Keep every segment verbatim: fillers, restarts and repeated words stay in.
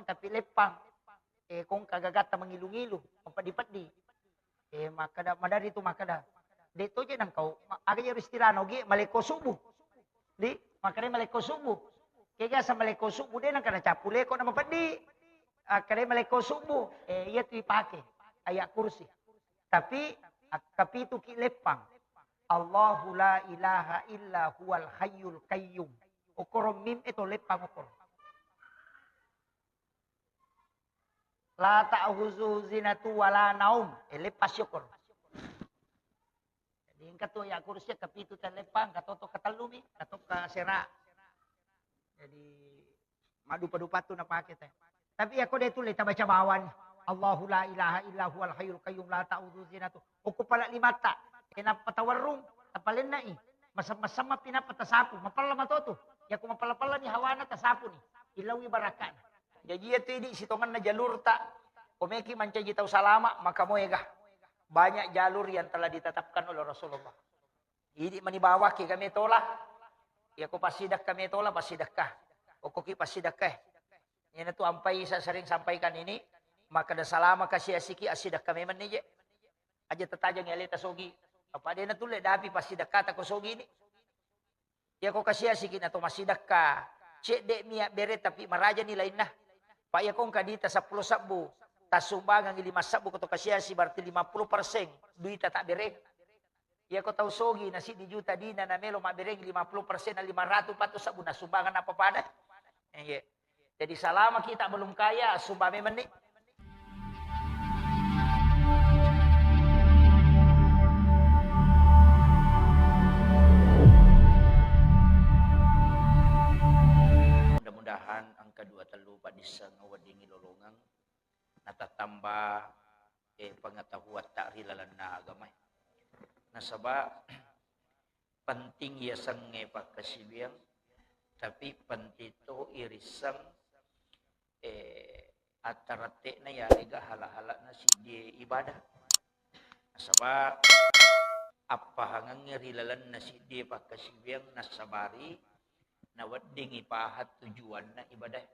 tapi leppang. Eh, kong kagagatta mengilu-ngilu, mapeddi-peddi. Eh, makkeda, madari tu makkeda, "De' to je nangkau, ma-, aga iyaro istilahna ogi, malekko subuh." Di, makkeda malekko subuh. Kega sa malekko subuh, de' nangka nacapu leko na mapeddi. Akkeda malekko subuh, eh, iya tu ipake, ayat kursi. Tapi, ak-, kapitu ki leppang. "Allahu la ilaha illa huwal hayyul qayyum." Okoro mim e to leppang okoro. "La ta'khuzuhu sinatun wa la naum." Eh, leppang syukur. Jadi, engka tu ayat kursi kapitu telleppang, engka to, to katellumi, engka to kasera. Jadi, madupa-dupa tu napake te. Tapi iyako de' tulle tabaca bawani. "Allahu la ilaha illa huwal hayyul qayyum la ta'khudzuhu sinatun." Okko pala limatta, e nappa tawerrung, tapalennai. Masem-masem mapi nappa tasapu, mapella mato tu. Iyako mapella-pella ni hawana tasapu ni. Illauwi barakana. Jaji iya tu idi sitongenna jalurta. Komeki mancaji tau salama, maka moega. Banyak jalur yang telah ditetapkan oleh Rasulullah. Idi mani bawakki kami tola. Iyako passidekka metola, passidekka. Okkoki passidekka. Iyana tu ampai saya sering sampaikan ini, makkeda salama kasiasiki assidekka memang ni je. Aja tetajang aleta sogi. Apa dena tulle dapi passidekkata ko sogi ni. Iyako kasiasiki na to massidekka, cedde mi abbere tapi maraja ni lainna. Pa iyako engka dita seppulo sebbu, tassumbangangi lima sebbu ko to kasiasi, berarti lima puluh persen duita tabbere. Iyako tau sogi na siddi juta dina na melo mabbereng lima puluh persen na lima ratu patu sebbu na sumbangan apa pada. Iya. Jadi salama kita belum kaya, sumbang memang ni. Mudah-mudahan engka dua tellu paddisseng weddingngi lolongeng, natattamba, eh, pengetahuan ta ri lalenna agama. Nasaba penting yasengnge pakkasiwiang, tapi penting to irisseng, eh, attaratte'na yarega hala-hala'na siddie ibadah. Nasaba appahangengnge ri lalenna siddie pakkasiwiang nassabari naweddingi pahang tujuanna ibadah.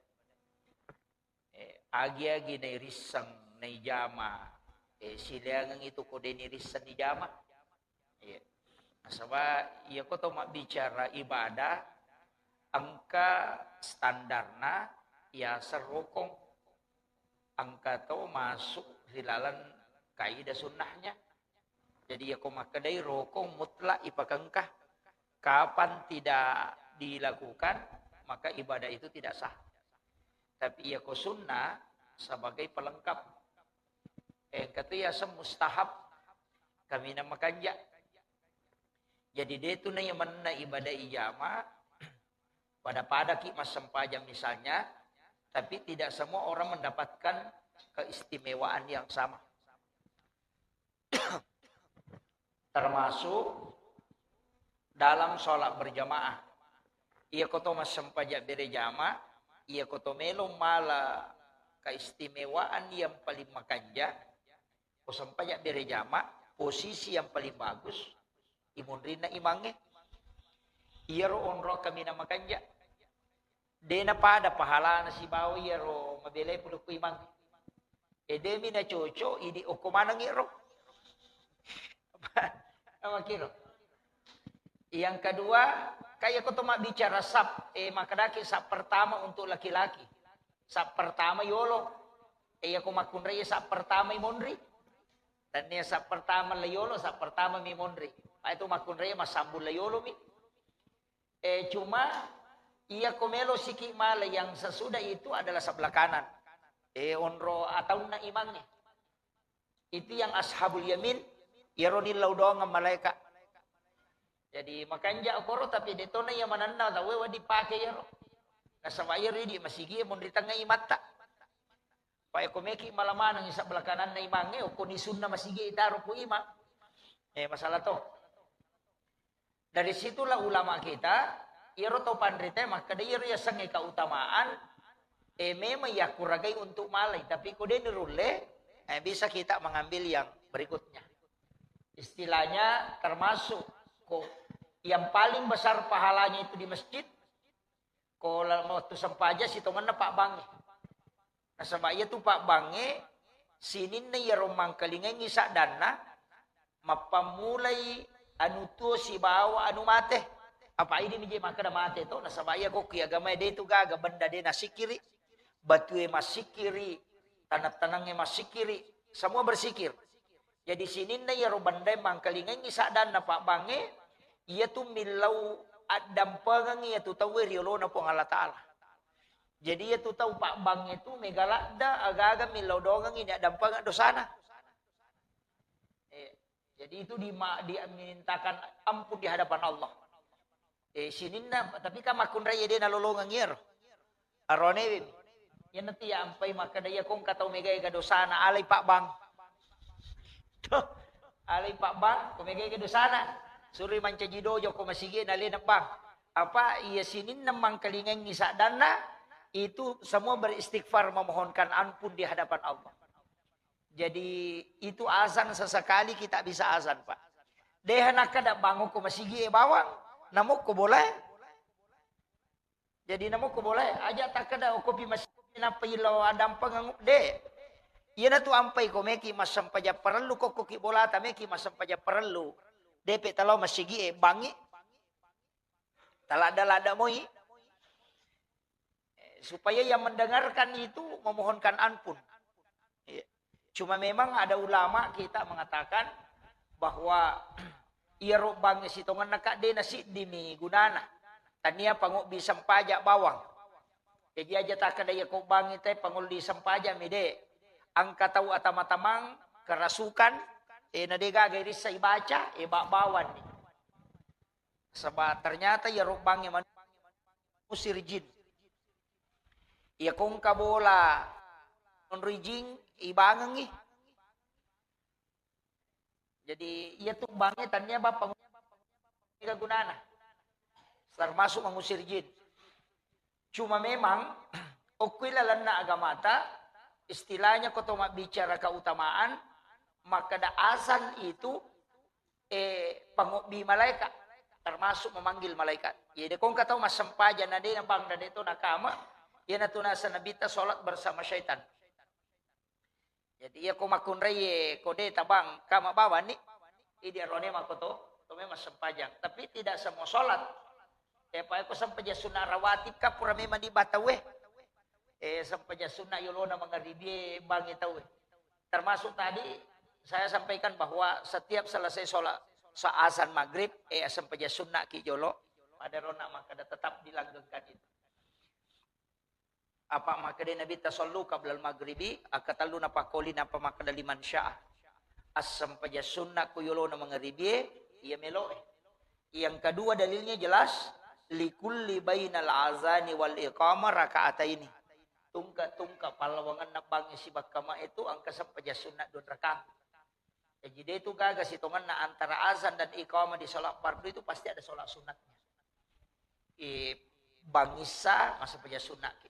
Eh, agi-agi nairisseng, naijama, eh, sileangeng itu ko de nirisseng nijama. Iya. Nasaba iyako to mabbicara ibadah, engka standarna yaseng rokong. Engka to masuk ri laleng kaidah sunnahnya. Jadi iyako makkedai rokong mutlak ipakengka, kapan tidak dilakukan, maka ibadah itu tidak sah. Tapi iyako sunnah sebagai pelengkap. Engka tu yaseng mustahab, kaminang makanja. Jadi de tu naiya manna ibadah ijama, pada-padaki massempajang misalnya, tapi tidak semua orang mendapatkan keistimewaan yang sama. Termasuk dalam sholat berjamaah. Iyako to massempajang bere jama, iyako to melo mala keistimewaan yang paling makanja, ko sempajang bere jama, posisi yang paling bagus, imunrinna imangnge. Iyaro onro kaminang makanja. De napada pahalana sibawa iyaro mabelai pole ko imangnge. E, demi nacoco, idi okko maneng iro. Apa kiro? Yang kedua, kayak ko to mabbicara sap, eh, makkedaki sap pertama untuk laki-laki. Sap pertama yolo. Eh, iyako makkunrai sap pertama imonri. Tania sap pertama la yolo, sap pertama mi monri. Pa itu makkunrai massambung la yolo mi. Eh, cuma iyako melo siki mala yang sesudah itu adalah sebelah kanan. Eh, onro ataunna imangnge. Itu yang ashabul yamin, iyaro nillau doang malaikat. Jadi makanja okoro tapi de tona iya manenna tauwe wedding pake iyaro. Nasaba iyaro idi masigi monri tengnga imatta. Pa eko meki mala maneng sebelah kananna imangnge, okko ni sunna masigi itaro ku imang. Eh, masalah to. Dari situlah ulama kita, iyaro tau panrita makkeda iyaro yasengnge keutamaan, eh, memang yakkuragai untuk malai, tapi ko de nirulle, eh, bisa kita mengambil yang berikutnya. Istilahnya termasuk ko yang paling besar pahalanya itu di masjid, ko la-, waktu sempajang sitongenna pabbangnge. Nasaba iyatu pabbangnge sininna iyaro mangkalingaingngi saddanna, mappammulai anu tuo sibawa anu mate. Apa idi mije makkeda mate to? Nasaba iya kokki agamae de tu gaga, benda de nasikiri, batue masikiri, tanang-tanangnge masikiri, semua bersikir. Jadi sininna iyaro bendae mangkalingaingngi saddanna pabbangnge, iyatu millau addampengengngi iyatu tauwe ri olona Puang Allah Ta'ala. Jadi iyatu tau pabbangnge tu mega ladda, agaga millau dongengngi ni addampengeng dosana. Eh, jadi itu di, dimintakan ampun di hadapan Allah. Eh, sininna, tapi kan makkunrai de nalolongeng iyaro. Aronewe. Iyanatu iya ampai makkeda iya kongka tau mega-ega dosana, alai pabbang. Tuh, alai pabbang, ko mega-ega dosana. Suroi mancaji dojo ko masigi nalena bang. Apa iya sininna mangkalingaingngi saddanna, itu semua beristighfar, memohonkan ampun di hadapan Allah. Jadi itu azan sesekali kita bisa azan, Pak. Deha nakkeda bangun ko masigi e bawang, namokko bolae. Jadi namokko bolae, aja takkeda okkopi masigi nappa ilo adampengeng de. Iyanatu ampai ko meki massempajang parellu, kokkoki bolata meki massempajang parellu. Depe talao masigi e bangi. Taladda-ladda moi. Eh, supaya yang mendengarkan itu memohonkan ampun. Iya. Cuma memang ada ulama kita mengatakan bahwa iyaro bangnge sitongenna ka de nasiddimi gunana. Tania pangobbi sempaja bawang. Jadi aja takkeda iya ko bangnge te pangolli sempaja mi de. Engka tau atama-tamang kerasukan, eh, na de gaga irissa ibaca, eh, ba-, bawang ni. Saba ternyata iyaro bangnge manu-, usir jin. Iya kongka bola onroi jin ibangengngi. Jadi iya tu bangnge tania bappa mega gunana. Termasuk mengusir jin. Cuma memang okkoi lalenna agamata, istilahnya ko to mabbicara keutamaan, makkeda azan itu, eh, pangobbi malaikat, termasuk memanggil malaikat. Jadi kongka tau massempajang na de na bang na de to nakama, iyanatu nasa nabitta sholat bersama syaitan. Jadi iya ko makkunrai ko de tabang kama bawang ni, idi arone mako to, to memang sempajang. Tapi tidak semua sholat. Eh, pa ko sempajang sunnah rawatib ka pura memang di batawe. Eh, sempajang sunnah yolona mangaribie bangi tawe. Termasuk tadi saya sampaikan bahwa setiap selesai sholat sa-, azan maghrib, eh, sempajang sunnah ki jolo, pada rona maka tetap dilanggengkan itu. Apa makkeda Nabitta, "Shallu qablal maghribi," akkatellu napakkoli, nappa makkeda, "Liman syaa." Assempajang sunna ku yolona mangaribie, iya meloe. Yang kedua dalilnya jelas, "Likulli bainal azani wal iqamah raka'ataini." Tungka-tungka pallawangenna bangnge sibakka mae tu engka sempajang sunna dua rakaat. Jaji de tu gaga sitongenna antara azan dan iqamah di sholat fardu itu pasti ada sholat sunatnya. Eh, bangissa massempajang sunnaki.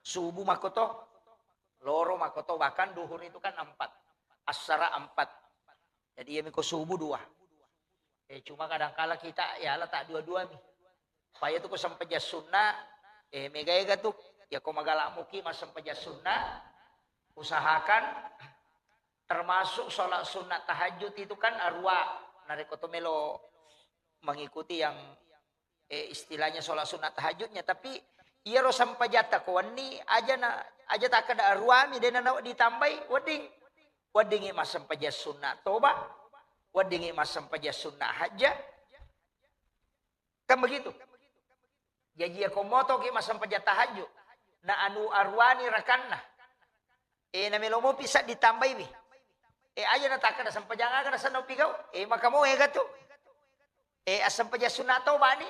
Subuh makoto, loro makoto, bahkan duhur itu kan empat, asara empat. Jadi iya miko subuh dua. Eh, cuma kadangkala kita ya ala tak dua-dua mi. Paya tu ko sempajang sunna, eh, mega-ega tu. Ya ko magala muki massempajang sunna, usahakan termasuk sholat sunat tahajud itu kan arua. Narekko to melo mengikuti yang, eh, istilahnya sholat sunat tahajudnya, tapi iyaro sempajatta ko wenni aja na, aja takkeda aruami, dena na ditambai, wedding. Weddingi massempajang sunna toba, weddingi massempajang sunna hajja. Kan begitu? Jaji, iya ko motoki massempajang tahajud, na anu aruani rakanna, eh, na melo mopi seddi tambaiwi. Eh, aja na takkeda sempajang aga nasenna upigau? Eh, maka mo ega tu. Eh, assempajang sunna toba ni,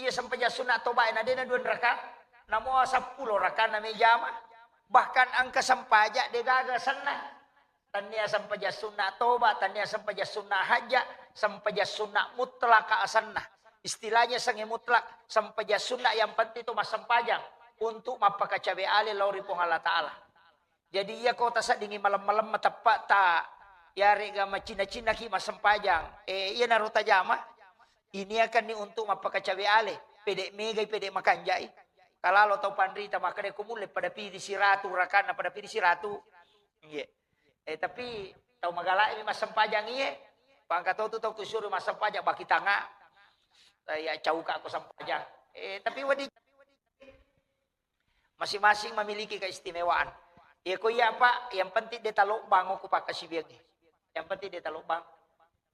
iya sempajang sunna toba na dena dua raka, namo seppulo rakanna mejama. Bahkan engka sempajang de gaga senna. Tania sempajang sunna toba, tania sempajang sunna hajja, sempajang sunna mutlak asenna. Istilahnya sange mutlak, sempajang sunna yang penting itu massempajang untuk mappakacawe ale lao ri Puang Allah Ta'ala. Jadi iya ko taseddingi malem-malem mateppa ta yarega macinna-cinnaki massempajang. Eh, iya naro tajama, ini akan ni untuk mappakacawe ale, pede megai, pede makanjai. Kalalo tau panrita makkeda ko mulle pada piri siratu, rakanna pada piri siratu. Iye. Eh, tapi tau magalae mi massempajang iye. Pangka tau tu tau kusuru massempajang baki tanga. Eh, ya cauka ko sempajang. Eh, tapi wedi masing-masing memiliki keistimewaan. Iya ko iya, Pak, yang penting de talobbang ko pakkasiwiangngi. Yang penting de talobbang.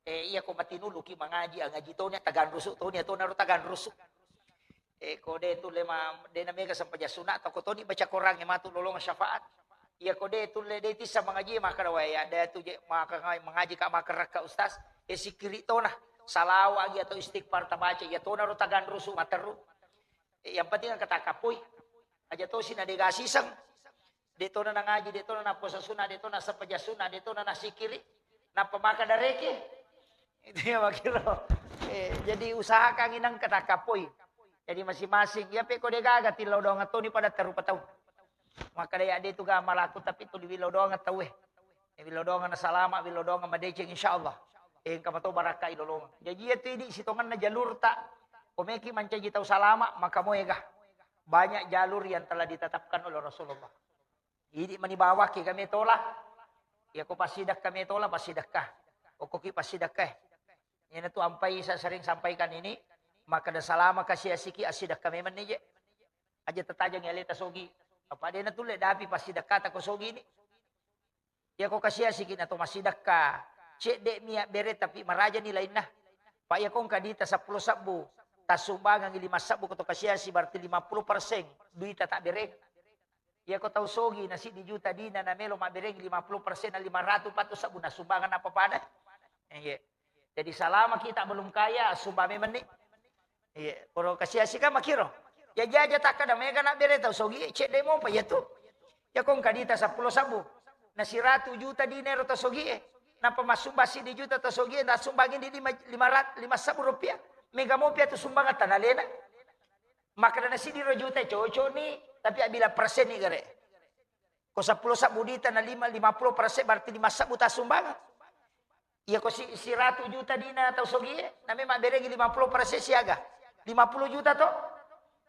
Eh, iya ko matinuluki mangaji, ah, ngaji toni, taganrusu toni, tona ro taganrusu. Eh, ko de tulle ma, de na mega sempajang sunat, toko toni baca Quran, eh, matu lolong syafaat. Iya ko de tulle de tissa mangaji, maka da waya, de tu je, maka ngai-, mangaji ka maka rakka ustaz, eh, sikiri tona, salawa agi atau istighfar tabaca, iya tona ro taganrusu, materu. Eh, yang penting engka takkapoi. Aja tosi na de gasiseng. De tona nangaji, de tona nappuasa sunat, de tona sempajang sunat, de tona nasikiri. Nappa maka dareke. Itu ya makiro. Eh, jadi usahakan inang engka takkapoi. Jadi masing-masing. Iya pe ko de gaga tillau doang toni pada terupa tau. Maka de ya de tu ga malaku tapi tu diwillau doang tau eh. Eh, willau doang na salama, willau doang madeceng insyaallah. Eh, engka mato barakka ilolongeng. Jaji iya tu idi sitongenna jalurta. Ko meki mancaji tau salama, maka moega. Banyak jalur yang telah ditetapkan oleh Rasulullah. Idi mani bawakki kami tola. Ya ko passidekka mi tola, passidekka. Okkoki passidekka. Iyana tu ampai saya sering sampaikan ini, maka da salama kasiasiki assidekka memang ni je. Aja tatajang aleta sogi. Apa de na tulle dapi passidekkata ko sogi ni. Iya ko kasiasiki na to massidekka, cedde mi abbere tapi maraja ni lainna. Pak, iya ko engka dita seppulo sebbu, tassumbangengi lima sebbu ko to kasiasi, berarti lima puluh persen duita tabbereng. Iya ko tau sogi na siddi juta dina na melo mabbereng lima puluh persen na lima ratu patu sebbu na sumbangan apa pada. Iya. Jadi salama kita belum kaya, sumbang memang ni. Iya, koro kasiasi kan makiro. Ya jaja takkada mega nabbere tau sogi, cedde mopa iya tu. Ya ko engka dita seppulo sebbu. Na siratu juta dina ero tau sogi e. Napa massumba siddi juta tau sogi e, na sumbangi di lima, lima rat-, lima sebbu rupiah. Mega mopi atu sumbangan tanalena. Makkeda na siddi ro juta cocok ni, tapi abila persen ni gare. Ko seppulo sebbu dita na lima, lima puluh persen berarti lima sebbu tassumbangan. Iya ko si-, siratu juta dina tau sogie, na memang berengi lima puluh persen siaga. Lima puluh juta to?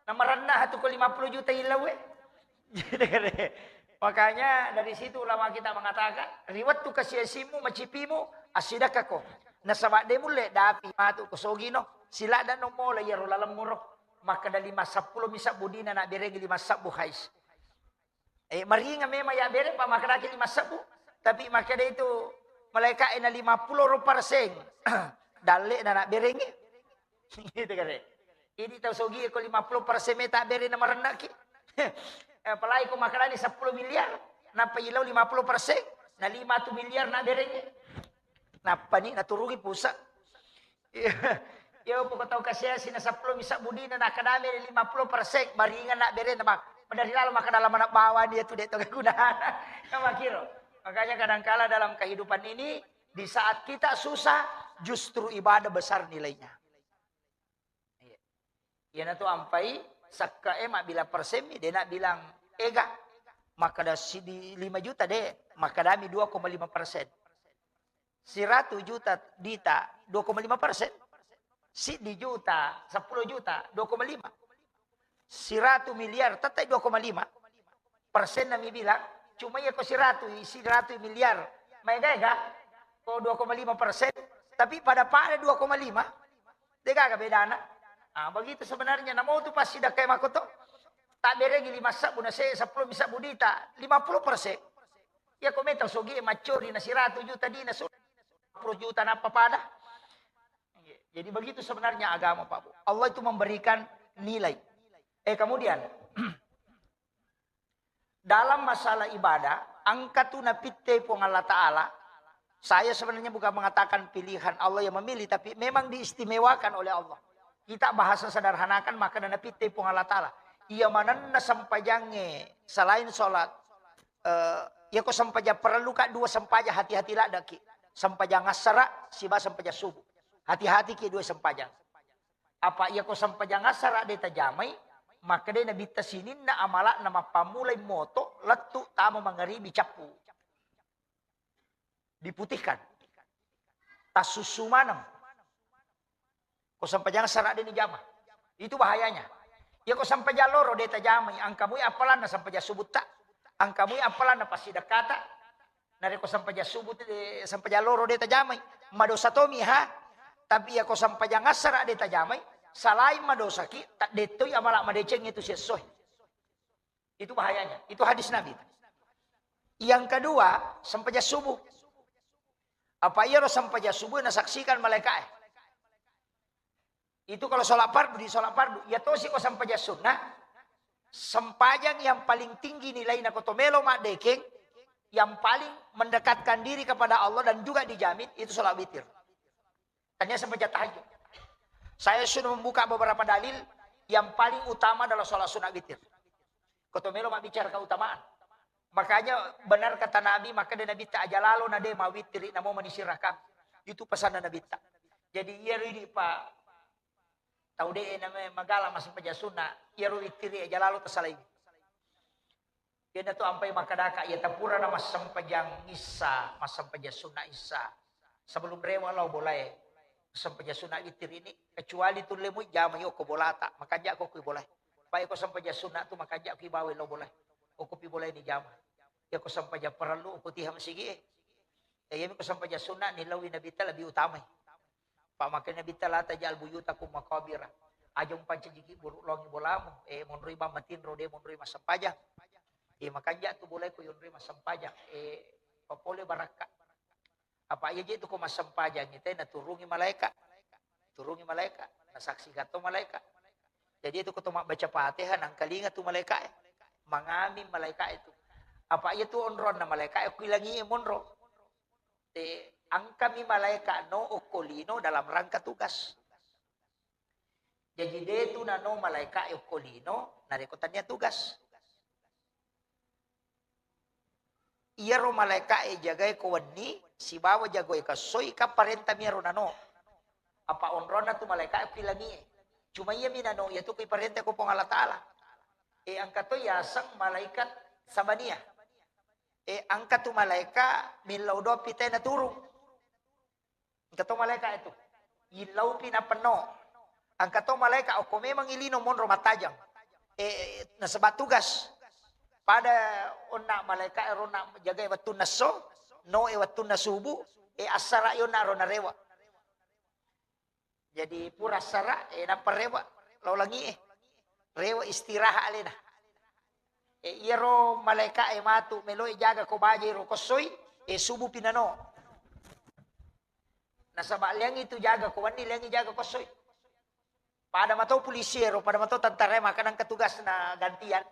Na marenna hatu ko lima puluh juta ilawe. Makanya dari situ ulama kita mengatakan, ri wettu kasiasimu, macipimu, assidakkako. Nasaba de mulle dapi matu ko sogino, siladda no mola iyaro lalemmuro. Makkeda lima seppulo mi sebbu dina na berengi lima sebbu hais. Eh, maringa memang ya bere, pa makkedaki lima sebbu. Tapi makkeda itu malaika ena lima puluh ro persen. Dalle na nak berengi. Gitu kan. Ini tau sogi ko lima puluh persen meta bere na marennaki. Apalagi ko makkedani seppulo miliar, napa ilau lima puluh persen, na lima tu miliar na berengi. Napa ni naturungi pusat. Iya, iya, pokok tau kasiasi na seppulo mi sebbu dina na kadame lima puluh persen, baringan nak bere na bang. Pada ri lalo maka dalam anak bawah dia tu dek tau guna. Sama kiro. Makanya kadangkala dalam kehidupan ini, di saat kita susah, justru ibadah besar nilainya. Iya. Iyana tu ampai sakka e mabbila persen mi, de nak bilang ega. Makkeda sidi lima juta de, makkedami dua koma lima persen. Siratu juta dita, dua koma lima persen. Siddi juta, seppulo juta, dua koma lima. Siratu miliar, tetap dua koma lima persen nami bilang, cuma iya ko siratu, siratu miliar. Maega-ega, ko dua koma lima persen, tapi pada-pada dua koma lima, degaga bedana. Ah, begitu sebenarnya, namo tu pasti dakkai makoto. Tak berengi lima sebbu na se seppulo mi sebbu dita, lima puluh persen. Iya ko meta sogi maccori na siratu juta dina, seppulo juta nappa pada. Jadi begitu sebenarnya agama, Pak Bu. Allah itu memberikan nilai. Eh, kemudian, dalam masalah ibadah, engka tu napitte Puang Allah Ta'ala. Saya sebenarnya bukan mengatakan pilihan Allah yang memilih, tapi memang diistimewakan oleh Allah. Kita bahasa sederhanakan, maka napitte Puang Allah Ta'ala. Iya manenna sempajangnge selain sholat, eh, iya ko sempajang parellu ka dua sempajang, hati-hati laddaki. Sempajang assara siba sempajang subuh. Hati-hati ki dua sempajang. Apa iya ko sempajang assara de tajamai, maka de nabitta sininna amalakna mappammulai moto lettu tama mangaribi cappu. Diputihkan. Tassussu maneng. Ko sempajang assara de ni jama. Itu bahayanya. Iyako sempajang loro de' tajamai, engka mui appalanna sempajang subutta, engka mui appalanna passidekkata. Narekko sempajang subuh, eh, sempajang loro de' tajamai, madosa tomi ha. Tapi iyako sempajang assara de' tajamai, salain madosaki, ta-, dettoi amala madeceng itu siessoe. Itu bahayanya. Itu hadis Nabi. Yang kedua, sempajang subuh. Apa iyaro sempajang subuh nasaksikan malaika'e? Itu kalau sholat fardu, di sholat fardu. Iya tosi ko sempajang sunnah, sempajang yang paling tinggi nilaina ko to melo maddekeng, yang paling mendekatkan diri kepada Allah dan juga dijamin, itu sholat witir. Tania sempajang tahajud. Saya sudah membuka beberapa dalil, yang paling utama adalah sholat sunat witir. Ko to melo mabbicara keutamaan. Makanya benar kata Nabi, maka dia Nabi ta aja lalo na de mawittiri namo manisi rakam. Itu pesanna Nabi ta. Jadi iya ridi pa tau de na me magala massempajang sunna, iya ro wittiri aja lalo tasalai. Iyanatu ampai makkadaka, iya tapurana massempajang issa, massempajang sunna issa. Sebelum rewa lao bolae, sempajang sunna witir ini, kecuali tulle mui jama yoko bolata, makanja ko kui bolae. Baik ko sempajang sunna tu makanja kui bawe lao bolae. Oko pi bolae ni jama. Iya ko sempajang parellu, oko tiha masigi e. Ya, iya mi ko sempajang sunna ni lawi Nabi ta lebih utamai. Pak makkeda Nabitta, "La taj'al buyutakum maqabira." Aja umpancajiki buru longi bolamu, eh, monroi bang matinro, de monroi massempajang. Eh, makanja tu bolae ko yonroi massempajang, eh, papole barakka. Apa iya je tu ko massempajang, ite naturungi malaika. Turungi malaika, nasaksikan to malaika. Jadi itu ko to mabbaca Fatihah, nangkalinga tu malaika e. Mangamin malaika itu. Apa iya tu onronna malaika e, kuilangi e monro. Te, engkami malaika no okko lino dalam rangka tugas. Jaji de tu nano malaika e okko lino narekko tania tugas. Iyaro malaika e jagai ko wenni sibawa jagai ko essoi, kan parenta mi iyaro nano. Apa onronna tu malaika e okko langi e. Cuma iya mi nano iya tu ko iparenta ko Puang Allah Taala. E, engka to yaseng malaikat Sabaniyah. E, engka tu malaika millau doang pitae naturung. Engka to malaika itu. Illau pi napenno. Engka to malaika okko memang ilino monro mattajang. E, nasaba tugas. Pada onna malaika e ro na jagai wettunna esso, no e wettunna subuh, e assara i onna ro narewa. Jadi pura assara, eh, nappa rewa lao langi e. Rewa istirahat alena. Eh, iyaro malaika e matu meloi jaga ko baja ro kossoi, eh, subuh pinano. Nasaba liangi tu jaga ko wenni, liangi jaga kossoi. Pada mato polisi ero, pada mato tentara e, maka nangka tugas na gantian.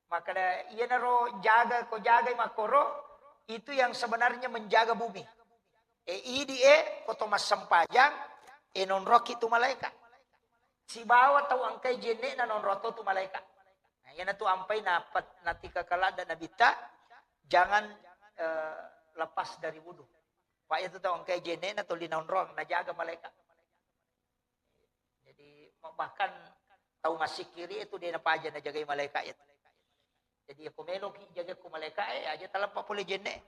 Maka iyanaro jaga ko jagai makkoro, itu yang sebenarnya menjaga bumi. E, idi e, ko to massempajang, e, nonroki tu malaika. Sibawa tau engkai jenne'na nonro to tu malaika. Nah, iyanatu ampai napet-, natika kaladda Nabitta, jangan, eh, lepas dari wudu. Pak itu tau engkai jenne'na toli nonro, najaga malaika. Jadi, ma-, bahkan tau massikkiri itu de napaja najagai malaika itu. Jadi, ko meloki jaga ku malaika e, aja taleppa pole jenne.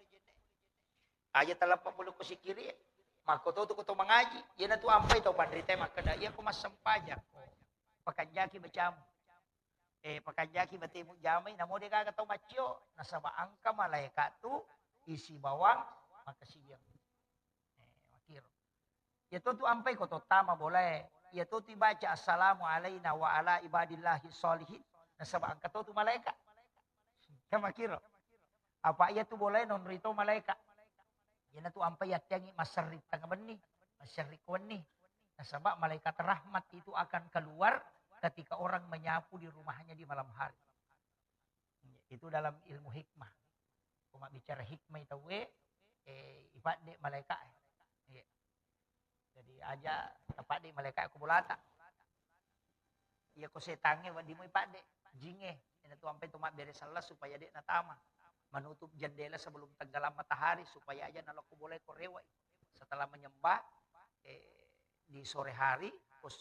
Aja taleppa pole ko sikkiri e. Makko to tu ko to mangaji. Iyanatu ampai tau panrita makkeda, iya ko massempajang ko. Pakanjaki bacamu. Eh, pakanjaki batemu jamai, namo de gaga tau maccio. Nasaba engka malaika tu isi bawang makasiwiang. Eh, makiro. Iya to tu ampai ko to tama bolae. Iya to tu ibaca, "Assalamu alaina wa ala ibadillahi sholihin." Nasaba engka to tu malaika. Kan makiro. Apa iya tu bolae nonroi to malaika. Iyana tu ampai yatteangi masserri tengnga benni, masserri ko wenni. Nasaba malaikat rahmat itu akan keluar ketika orang menyapu di rumahnya di malam hari. Itu dalam ilmu hikmah. Ko mabbicara hikmah tauwe, eh, ipadde malaika e. Iya. Jadi aja tapadde malaika ko bolata. Iya ko setangnge wedding mo ipadde, jingnge. Ina tu ampai tu mabbere sella supaya de natama. Menutup jendela sebelum tenggelam matahari supaya aja nalokko bolae ko rewai. Setelah menyembah, eh, di sore hari, pos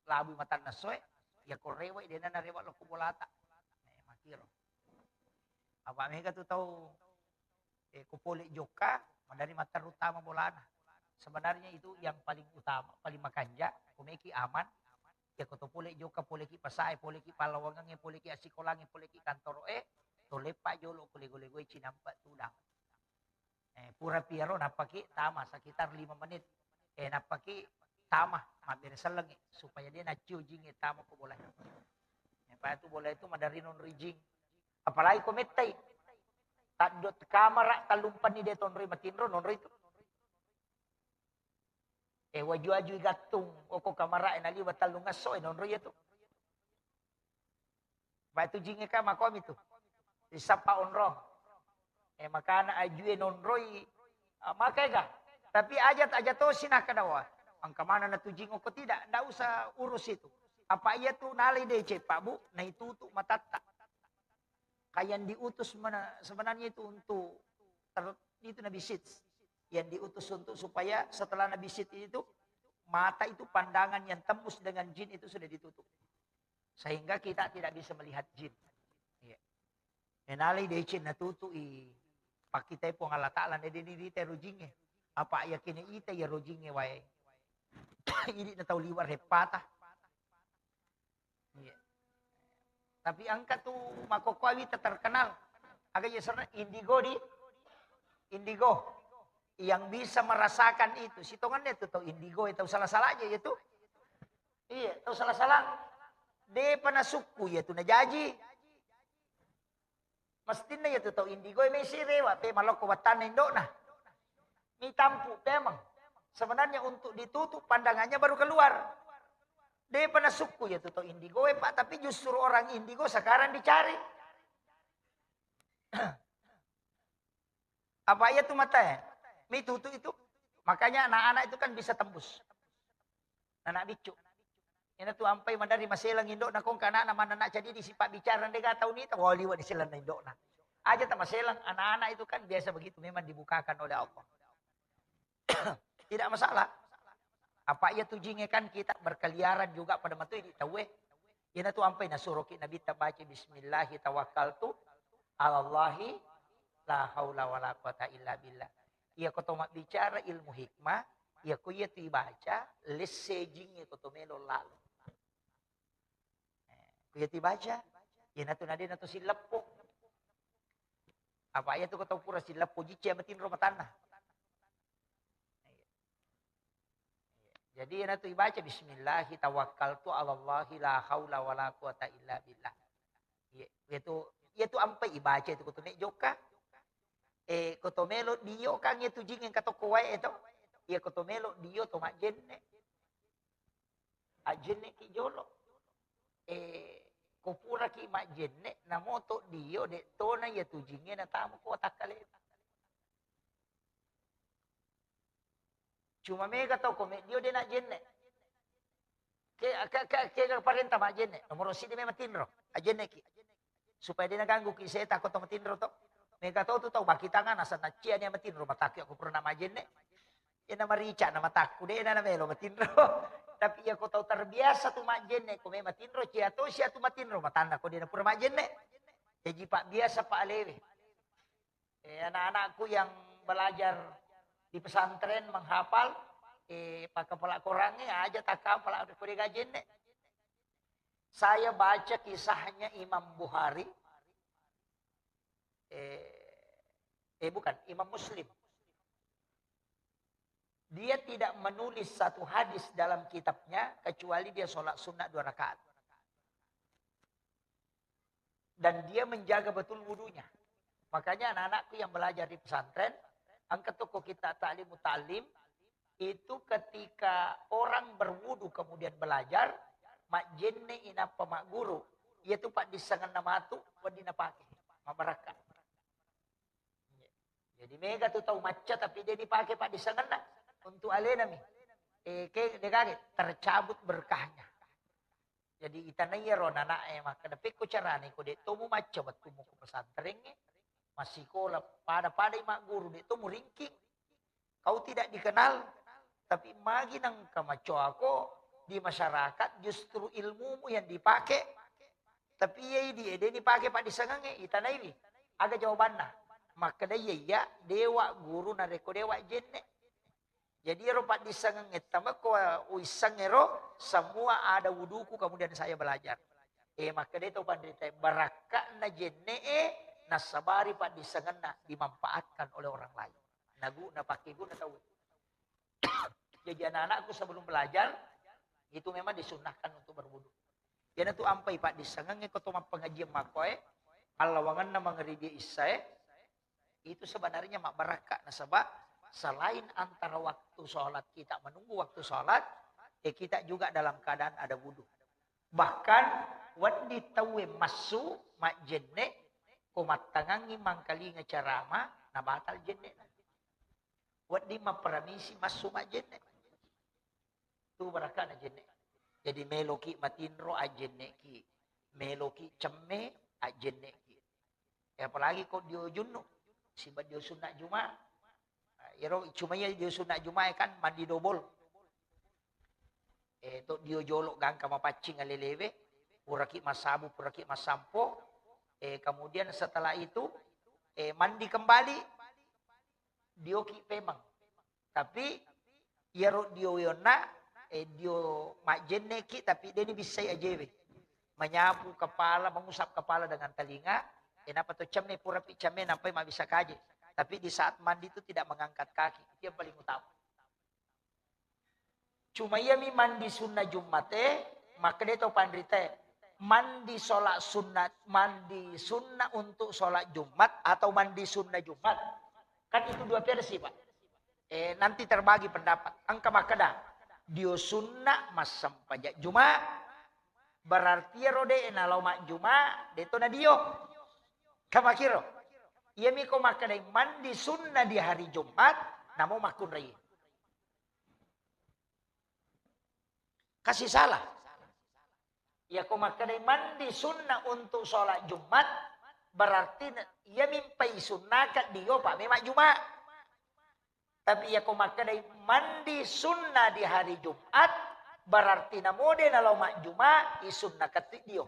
labui matanna essoe, iya ko rewai, dena narewa lokko bolata. Eh, makiro. Apa mega tu tau, eh, ko pole jokka, madani matteru tama bolana. Sebenarnya itu yang paling utama, paling makanja, ko meki aman, Iya ko to pole jokka, pole ki pasae, pole ki pallawangengnge, pole ki assikolangnge, pole ki kantoro'e, to leppa jolo ko lego-legoe cinampa tudang. Eh, pura piaro nappaki tama sekitar lima menit. Eh, nappaki tama mabbere sellengngi supaya de naccio jingnge tama ko bola. Eh, pa itu bola itu madari nonroi jing. Apalagi ko mettai. Taddot kamara tallumpanni de tonroi matinro, nonroi tu. Eh, waju-waju igattung, oko kamara e naliwa tallung esso e nonroi tu. Batu jingnge ka makomi tu. Disappa onrong. Eh, makana ajue nonroi, ah, maka ega. Tapi aja, aja tosi nakkeda wa. Engka mana na tu jing oko tidak, ndak usah urus itu. Apa iya tu nalai deceng, Pak Bu, naitutu matatta. Ka yang diutus mana, sebenarnya itu untuk ter-, itu Nabi Sid. Yang diutus untuk supaya setelah Nabi Sid itu, mata itu pandangan yang tembus dengan jin itu sudah ditutup. Sehingga kita tidak bisa melihat jin. Iya. Enalai deceng natutu'i pakkitai Puang Allah Ta'ala, ne deni rita ero jingnge. Apa yakin ita iya ero jingnge wae. Idi na tau liwa reppata. Iya. Tapi engka tu makkokkoe wita terkenal. Aga iya asenna? Indigo di, indigo. Yang bisa merasakan itu. Sitongenna tu tau indigo, tau salah-salah aja itu. Iya, tau salah-salah. Depa nasukku iya tu najaji. Mestinna iya tu tau indigo e mesi rewa, pe malokko wattanna indo'na. Mitampu pemeng. Sebenarnya untuk ditutup pandangannya baru keluar. Depa nasukku iya tu tau indigo e, Pak, tapi justru orang indigo sekarang dicari. Apa iya tu mata e? Mitutu itu. Makanya anak-anak itu kan bisa tembus. Anak biccu. Ina tu ampai madari maselang indo'na kong kanana manana jadi di sipak bicara de ga tau nita, wah liwa di selanna indo'na. Aja ta maselang, anak-anak itu kan biasa begitu, memang dibukakan oleh Allah. Tidak masalah. Apa iya tu jingnge kan kita berkeliaran juga pada matu di tauwe. Ina tu ampai nasuroki Nabi ta baca bismillahi tawakkaltu alallahi la haula wala quwata illa billah. Iya ko to mabbicara ilmu hikmah, iya ko iya tu ibaca, lesse jingnge ko to melo lalo. Eh, ko iya tu ibaca, iya natu nadena to silleppo. Apa iya tu ko to pura silleppo jicce matinro matanna. Jadi iyana tu ibaca bismillahi tawakkaltu alallahi la haula wala quwata illa billah. Iya, iya tu, iya tu ampai ibaca itu ko to me jokka. Eh, ko to melo dio kan iya tu jing engka tokko wae to. Iya ko to melo dio to majjenne. Ajjenne ki jolo. Eh, ko pura ki majjenne, namo to dio de tona iya tu jingnge natama ko watakkale. Cuma mega tau ko meddio de najjenne. Ke, ke, ke, ke parenta majjenne. Nomoro siddi memang tinro. Ajjenne ki. Supaya de naganggu ki seta ko to matinro to. Mega tau tu tau bakitanga nasang naccia ni matinro matakki ko pura na majjenne. Ena marica na matakku de na melo matinro. Tapi iya ko tau terbiasa tu majjenne ko memang tinro cia to sia tu matinro matanna ko de na pura majjenne. Jaji pak biasa pak alewe. Eh, anak-anakku yang belajar di pesantren menghafal, eh, pakai pelak korangnge aja tak hafal ada kode gajenne. Saya baca kisahnya Imam Bukhari, eh, eh bukan, Imam Muslim. Dia tidak menulis satu hadis dalam kitabnya kecuali dia sholat sunnah dua rakaat. Dan dia menjaga betul wudunya. Makanya anak-anakku yang belajar di pesantren, angkat toko kita taklim mutalim, itu ketika orang berwudu kemudian belajar, majjenne inappa magguru, iya tu paddissengenna matu, wedding napake, mabarakka. Jadi mega tu tau macca tapi de dipake paddissengenna untuk alenami. Eh, ke degage tercabut berkahnya. Jadi itanai iyaro nanae makkeda, pekko carane ko de to mumacca wettummu ko pesantrengnge, massikola pada-pada i magguru de to muringking. Kau tidak dikenal, tapi magi nengka macoako di masyarakat justru ilmumu yang dipake. Tapi iya idi ede dipake paddissengengnge, itanaiwi. Aga jawabanna? Makkeda iya iya dewa guru narekko dewa jenne. Jadi ero paddissengeng etta mekko uisseng ero, semua ada wuduku kemudian saya belajar. Eh, makkeda to panrita, barakka'na jenne'e, nassabari paddissengenna dimanfaatkan oleh orang lain. Nagu, napakkeguna tau. Jadi anak-anakku sebelum belajar, itu memang disunnahkan untuk berwudu. Iyanatu ampai paddissengengnge ko to mappengajian makkoe, allawangenna mangeribi issae, itu sebenarnya mabbarakka, nasaba selain antara waktu sholat, kita menunggu waktu sholat, eh, kita juga dalam keadaan ada wudu. Bahkan wedding tauwe massu majjenne, ko mattangangi mangkalinga carama, nabatal jenne. Wedding mapparamisi massu majjenne. Tu barakkana jenne. Jadi meloki matinro ajjenneki, meloki cemme ajjenneki. Eh, apalagi ko dio junnu, siba dio sunna Juma. Nah, iyaro cuma iya dio sunna Juma kan mandi dobol. Eh, to dio jolo gangka mapaccing alelewe, puraki massabu, puraki massampo. Eh, kemudian setelah itu, eh, mandi kembali, dioki pemeng. Tapi iyaro dio yonna, eh, dio majjenneki, tapi deni bissai ajewe. Menyapu kepala, mengusap kepala dengan telinga, eh, napa to cemme, purapi cemme, nampai mabissa kaje. Tapi di saat mandi itu tidak mengangkat kaki, itu yang paling utama. Cuma iyami mandi sunna Jummate, makkeda to panritae, mandi sholat sunat, mandi sunna untuk sholat Jumat atau mandi sunna Jumat. Kan itu dua versi, Pak. Eh, nanti terbagi pendapat. Engka makkeda, dio sunna massempajang Juma, berarti ero de nalao majjuma, de to na dio. Kamakiro. Iyami ko makkeda mandi sunna di hari Jumat, namo makkunrai. Kasih salah. Iya ko makkedai mandi sunnah untuk sholat Jumat, berarti iya mimpai sunnahkan dio pa memang Jumat. Tapi iya ko makkedai mandi sunnah di hari Jumat, berarti namode nalo majjuma isunnahkan dio.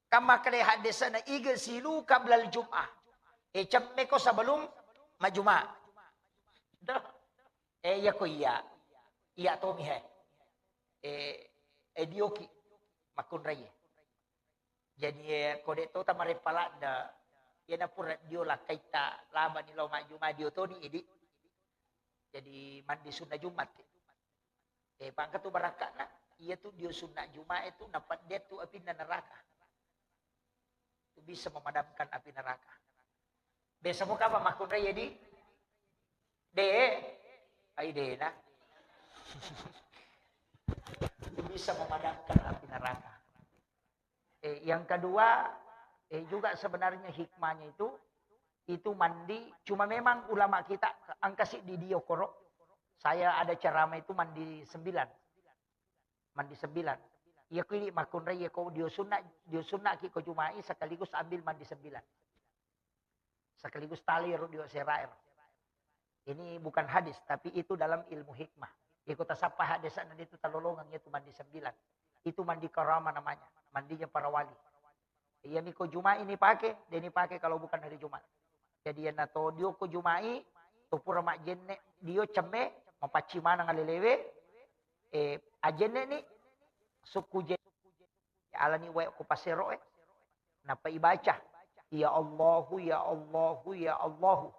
Kan makkeda haddese'na, "Igsilu qablal jum'ah." Eh, cemmeko sebelum majjuma. Dah. Eh, iya ko iya. Iya tomi he. Eh, eh, dioki makkunrai. Jadi, eh, ko de to tamareppa ladde, iya na pura dio lakkaitta labani lao majjuma dio toni idi. Jadi mandi sunnah Jumat. Eh, pangka tu barakka'na, iya tu dio sunnah Jumat itu napedde tu apinna neraka. Tu bisa memadamkan api neraka. Biasa mo kapa makkunrai ya di? De, ai dena. Tu bisa memadamkan api neraka. Eh, yang kedua, eh, juga sebenarnya hikmahnya itu, itu mandi, cuma memang ulama kita angka siddi dio koro. Saya ada ceramah itu mandi sembilan. Mandi sembilan. Iya ko idi makkunrai, iya ko dio sunna, dio sunna ki ko Jumai sekaligus ambil mandi sembilan. Sekaligus tali ro dio serair. Ini bukan hadis, tapi itu dalam ilmu hikmah. Iko tasappa hadis na itu talolongang itu mandi sembilan. Itu mandi karama namanya, mandinya para wali. Iya miko Jumai ini pakai, dia ini pakai kalau bukan hari Jumat. Jadi yang nato dio ko Jumai, to pura majjenne, dio cemme, mapacci manang alelewe, eh, ajenne ni, sukku je-, alani wae ko pasero e, nappa ibaca, "Ya Allahu, ya Allahu, ya Allahu."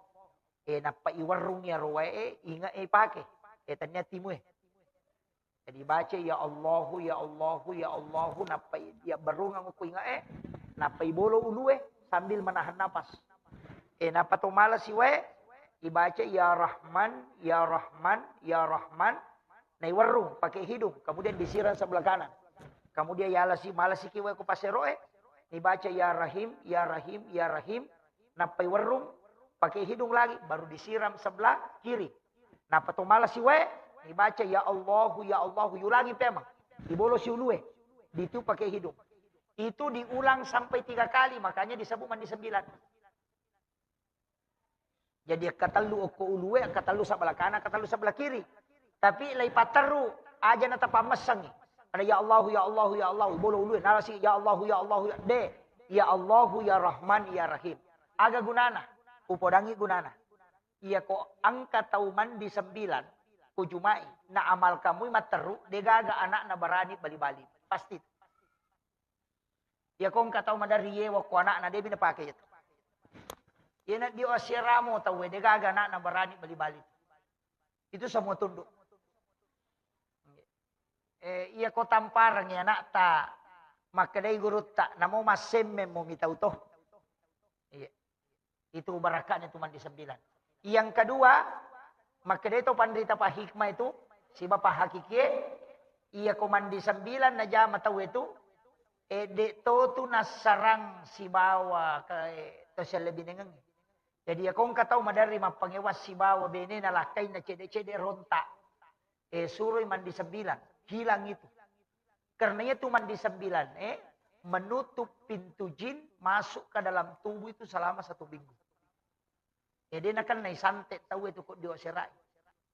Eh, nappa iwerrung iyaro wae e, inge e ipake. Eh, tania timu e. Jadi baca, "Ya Allahu, ya Allahu, ya Allahu," nappa i-, iya berrungang ko inge e, nappa ibolo ulu e sambil menahan napas. Eh, nappa to malasi wae, ibaca, "Ya Rahman, ya Rahman, ya Rahman." Naiwerrung pakai hidung, kemudian disiram sebelah kanan. Kemudian yalasi, malasiki wae ko pasero e, nibaca, "Ya Rahim, ya Rahim, ya Rahim." Nappai werrung pakai hidung lagi, baru disiram sebelah kiri. Nappa to malasi wae, nibaca, "Ya Allahu, ya Allahu," yulangi pemang. Ibolosi ulue, ditiu pakai hidung. Itu diulang sampai tiga kali, makanya disebut mandi sembilan. Jadi akkatellu okko ulue, akkatellu sebelah kanan, akkatellu sebelah kiri. Tapi lai patterru, aja na tapammessangi. Ada, "Ya Allahu, ya Allahu, ya Allahu," bolo ulue, nalasi, "Ya Allahu, ya Allahu, ya," de. "Ya Allahu, ya Rahman, ya Rahim." Aga gunana? Upodangi gunana. Iya ko engka tau mandi sembilan, ko jumai, na amal kamui matteru, degaga anakna barani bali-bali. Pasti. Iya ko engka tau maderri yewa ko anakna, debi napake itu. Iya na dio asiramo tau, degaga anakna barani bali-bali. Itu semua tunduk. Eh, iya ko tampareng ya anakta, makkedai gurutta, namo massemmeng mo mitau to. Iya. Itu barakatnya tu mandi sembilan. Yang kedua, makkedai to panrita pa hikmah itu, siba pa hakikie, iya ko mandi sembilan najama tau itu, eh, de to tu nassarang sibawa ke, eh, to sellebinengeng. Jadi, iya ko engka tau maderri mappangewa sibawa benena lakkainna cede-cede rontak, eh, suroi mandi sembilan, hilang itu. Karena itu mandi sembilan, eh, menutup pintu jin masuk ke dalam tubuh itu selama satu minggu. Jadi, nakan nai santet tau itu kok dio serai.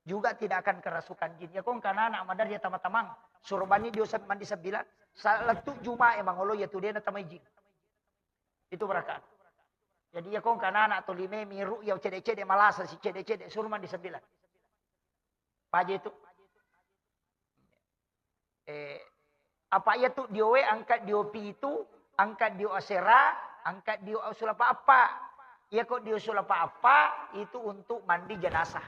Juga tidak akan kerasukan jin. Ya ko engka anak maderri ya tama-tamang, suruh bani dio se-, mandi sembilan, salettu juma emang olo ya tu dena tamai jin. Itu barakat. Jadi, iya ko engka anak to lime miru, iya cede-cede malasa si cede-cede, suruh mandi sembilan. Paja itu. Eh, apa iya tu diowe angkat dio pitu, angkat dio asera, angkat dio sulapa apa. Iya ko dio sulapa apa itu untuk mandi jenazah.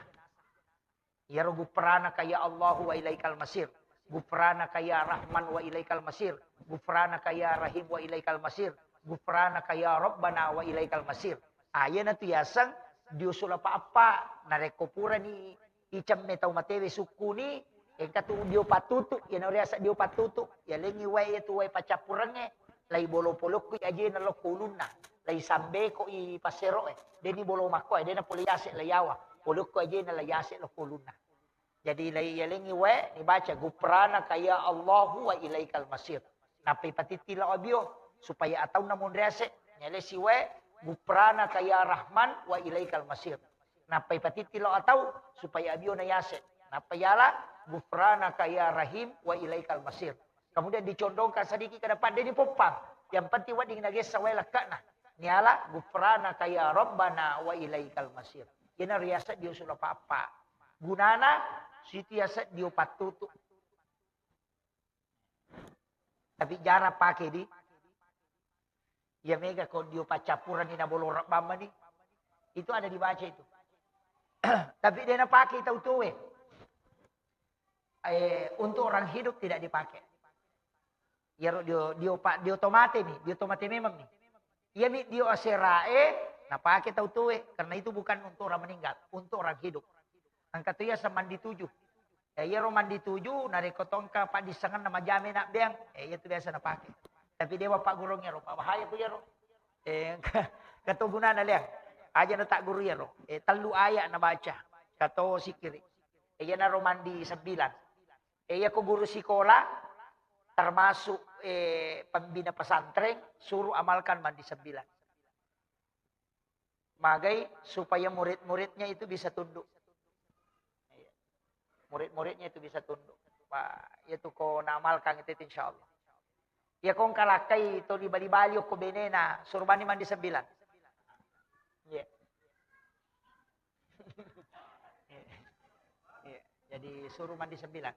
Iyaro gufranaka ya Allahu wa ilaikal masir. Gufranaka ya Rahman wa ilaikal masir. Gufranaka ya Rahim wa ilaikal masir. Gufranaka ya Rabbana wa ilaikal masir. Ayana tu yaseng dio sulapa apa. Narekko purani icemme tau matewe sukkuni, engka tu dio pattutu, iyana riaseng dio pattutu. Yalengi wae, iya tu wae paccappurengnge, lai bolo polokku ajena lokko ulunna. Lai sambeko i pasero e. Deni bolo makko e, dena pole yase lai yawa. Polokku ajena lai yase lokko ulunna. Jadi, lai yalengi wae, nibaca, "Gufranaka ya Allahu wa ilaikal masir." Nappai patitti lao abio, supaya ataunna monre ase, nyalesi wae, "Gufranaka ya Rahman wa ilaikal masir." Nappai patitti lao atau, supaya abio na yase. Nappai yala, "Gufranaka ya Rahim wa ilaikal masir." Kemudian dicondongkan sedikit ke depan, deni poppang. Yang penting wedding nagessa wae lekkana. Niala, "Gufranaka ya Rabbana wa ilaikal masir." Iyana riaseng dio sulapa apa. Gunana, situ yaseng dio pattutu. Tapi jarang pake di. Iya mega ko dio paccappurani na bolo rabbang mani. Itu ada dibaca itu. Tapi dena pake tau tuwe. Eh, untuk orang hidup tidak dipakai. Iyaro dio, dio pa-, dio tomate mi, dio tomate memang mi. Iya mi dio aserae, napake tau tuwe, karena itu bukan untuk orang meninggal, untuk orang hidup. Engka tu iya semandi tujuh. Eh, iyaro mandi tuju, narekko tongka paddissengenna majame nabbeang, eh, iya tu biasa napake. Tapi dewa paggurung iyaro, Pak, bahaya ku iyaro. Eh, engka, engka to gunana, Leang. Aja na tak guru iyaro. Eh, tellu ayat nabaca. Kato sikiri. Eh, iyanaro mandi sembilan. Eh, iya ko guru sikola, termasuk, eh, pembina pesantren, suruh amalkan mandi sembilan. Magai supaya murid-muridnya itu bisa tunduk. Iya. Murid-muridnya itu bisa tunduk. Wah, itu ko naamalkan itu, itu insya Allah. Iya ko engka lakkai to di Bali-Bali okko benena, suruh bani mandi sembilan. Iya. Iya. Iya. Jadi suruh mandi sembilan.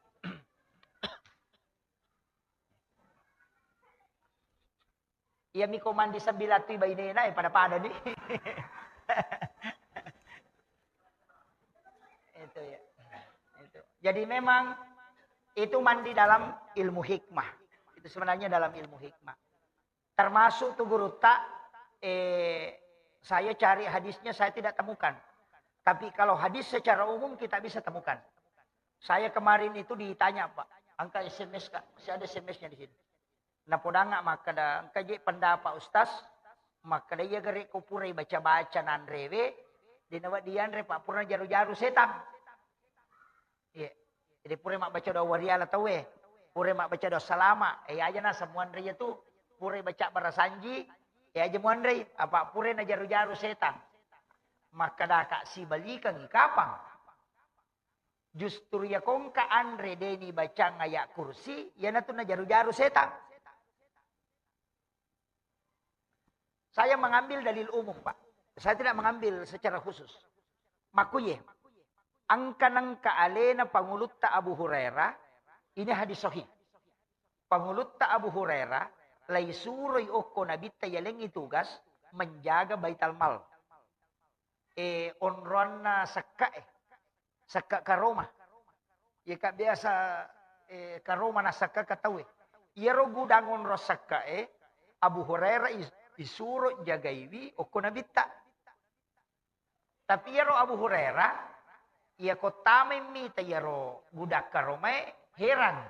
Iya miko mandi sembilan tu bainena, eh, pada-pada nih. Itu ya. Itu. Jadi memang itu mandi dalam ilmu hikmah. Itu sebenarnya dalam ilmu hikmah. Termasuk tu gurutta, eh, saya cari hadisnya saya tidak temukan. Tapi kalau hadis secara umum kita bisa temukan. Saya kemarin itu ditanya, Pak, angka S M S, Kak. Masih ada S M S-nya di sini. Napodanga makkeda, engka je pendapat Ustaz, makkeda iya gare ko purai baca-baca nanrewe, dena wedding yanre, Pak, pura jaru-jaru setang. Iya. Jadi purai mabbaca doa wariala tauwe, purai mabbaca doa salama, eh, aja na semua anre iya tu, purai baca barasanji, eh, aja muanre, apa purai najaru-jaru setang. Makkeda ka sibalikangi kapang. Justru iya kongka anre deni bacang ayat kursi, iyanatu najaru-jaru setang. Saya mengambil dalil umum, Pak. Saya tidak mengambil secara khusus. Makkuye, engka nengka alena pangulutta Abu Hurairah, ini hadis sahih. Pangulutta Abu Hurairah, laisuroi okko Nabitta yalengngi tugas menjaga Baital Mal. Eh, onroanna sekka e, sekka karoma. Iya ka biasa, eh, karoma na sekka ka tau e. Iyaro gudang onro sekka e, Abu Hurairah is-, isuro jagaiwi okko Nabitta. Tapi iyaro Abu Hurairah, iyako tamai mita iyaro gudang karomae, heran.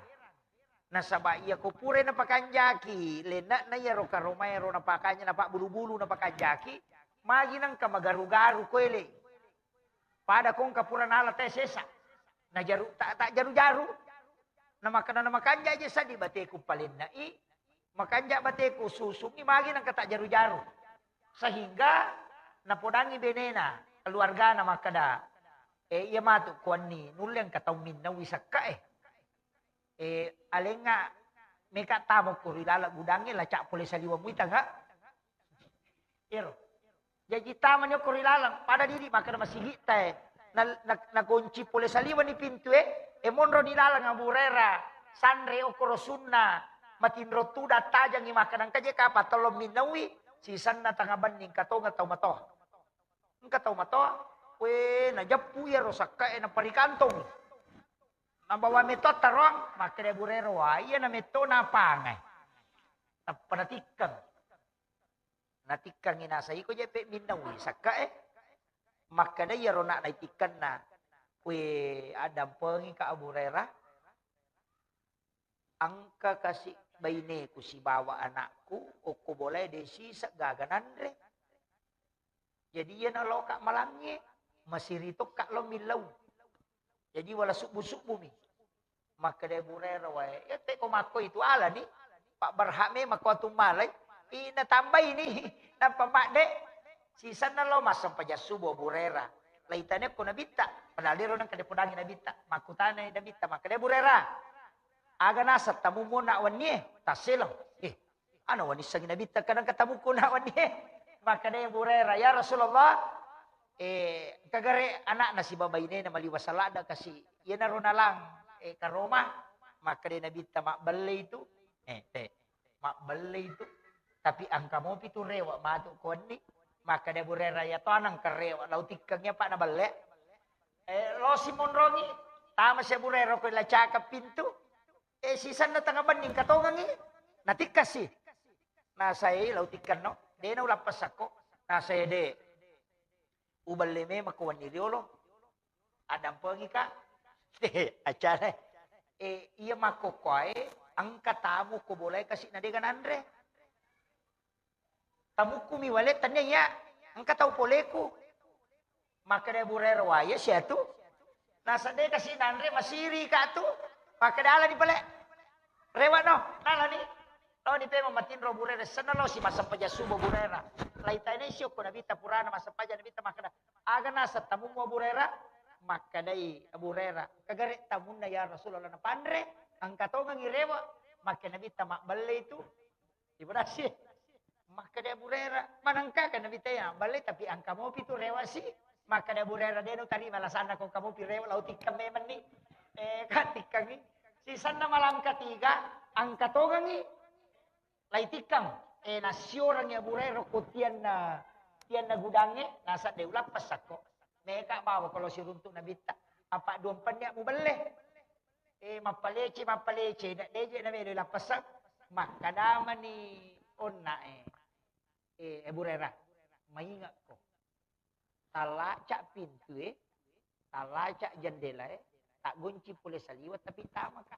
Nasaba iyako purai napakanjaki lenne'na iyaro karomae ro napakanja, napabbulu-bulu napakanjaki, magi nengka magaru-garu koele. Pada kongka pura nala te sesa. Najaru, ta, ta jaru-jaru. Namakkeda namakanja je sadi bateku palenne'i, makanja bateku susungi magi nengka ta jaru-jaru. Sehingga napodangi benena, keluargana makkeda, "Eh, iya matu kuanni nulle engka tau minnaui sekka e. Eh, alenga meka tamo ko ri laleng gudangnge laca pole saliweng muita ga?" Ero. Jaji tamani okko ri laleng, pada didi makkeda masigitta e. Na, na, nagonci pole saliweng ni pintu e, e monro ni laleng Abu Hurairah, sanre okko ro sunna, matinro tudang tajangi makkeda engka je kapang tello minnaui, sisenna tengnga benni engka tongeng tau matoa. Engka tau matoa, we najeppu iyaro sekka e naparikantong. Nabawa metto taroang, makkeda Abu Hurairah, "Wa iya na metto napangai." Tappa natikkeng. Natikkangngi nasa iko je pe minnaui sekka e. Makkeda iyaro nak naitikkenna, "We addampengika Abu Hurairah, engka kasi baineku sibawa anakku okko bolae de siseng gaga nanre. Jadi iyana loka malangnge, masiri tokka lo millau." Jadi wala subbu-subbumi. Makkeda Abu Hurairah, "Wae, iya te ko makko itu alani, Pak Barhak memang ko atummalai, ina tambaini, nappa madde." Sisenna lo massempajang subuh Abu Hurairah. Laitane ko Nabitta, padahal ero nengka dipodangi Nabitta. Makkutanai Nabitta, makkeda Abu Hurairah, "Aga naseng tamummu nak wennie?" Tasseleng. Eh, Ana wanissengngi Nabitta kadang katamukku nak wennie. Makkeda Abu Hurairah, "Ya Rasulullah, eh, kagare anakna sibawa bainena maliwa salada kasi. Iyanaro nalang, eh, karoma." Makkeda Nabitta, "Mabbelle itu." Eh, te, "Mabbelle itu. Tapi engka mopi tu rewa matu ko wenni." Makkeda Abu Hurairah, "Ya to anang karewa, lau tikkeng apa nabelle." Eh, lo simonrongi, tama si Abu Hurairah ko lacaka pintu. Eh, sisenna tengnga benni engka tongengi, natikkasi. Nasae lau tikkenno, de na ulappessakko. Nasae de, ubelle memang ko wenni riolo. Addampengika. Acana. Eh, iya makkokkoe, engka tamu ko bolae kasi na dega nanre. Tamukkumi wale, tennia iya, engka tau poleku. Makkeda Abu Hurairah, "Wae, iya siatu." Nasadde kasi nanre, masiri ka tu. Makkeda alani pale. Rewa no, nalani. Lo ni pema matinro Abu Hurairah, senna lo si massempajang subuh Abu Hurairah. Laitaina isi okko Nabitta purana massempajang Nabitta makkeda, "Aga naseng tamummu Abu Hurairah?" Makkedai Abu Hurairah, "Kagare tamunna ya Rasulullah napanre, engka tongengi rewa." Makkeda Nabitta, "Mabbelle itu." Ibu nasi. Makkeda Abu Hurairah, "Manengka kan Nabitta ya, belle tapi engka mopi tu rewa si." Makkeda Abu Hurairah, "De no tarima alasanna ko engka mopi rewa, lau tikkeng memenni." Eh, kan tikkengi. Sisenna malam katiga, engka tongengi. Lai tikkeng. Eh, nasiorangi Abu Hurairah ko tianna, tianna gudangnge, nasa de ulappessakko. Meka bawa kalau siruntuk Nabitta. Apa duampenni mubelle. Eh, mappalece, mappalece, na deje na melo lappessang. Makkedamani onna e, eh, Abu Hurairah, "Maingekko. Talaca pintu e, talaca jendela e, taggonci pole saliweng tapi tamaka."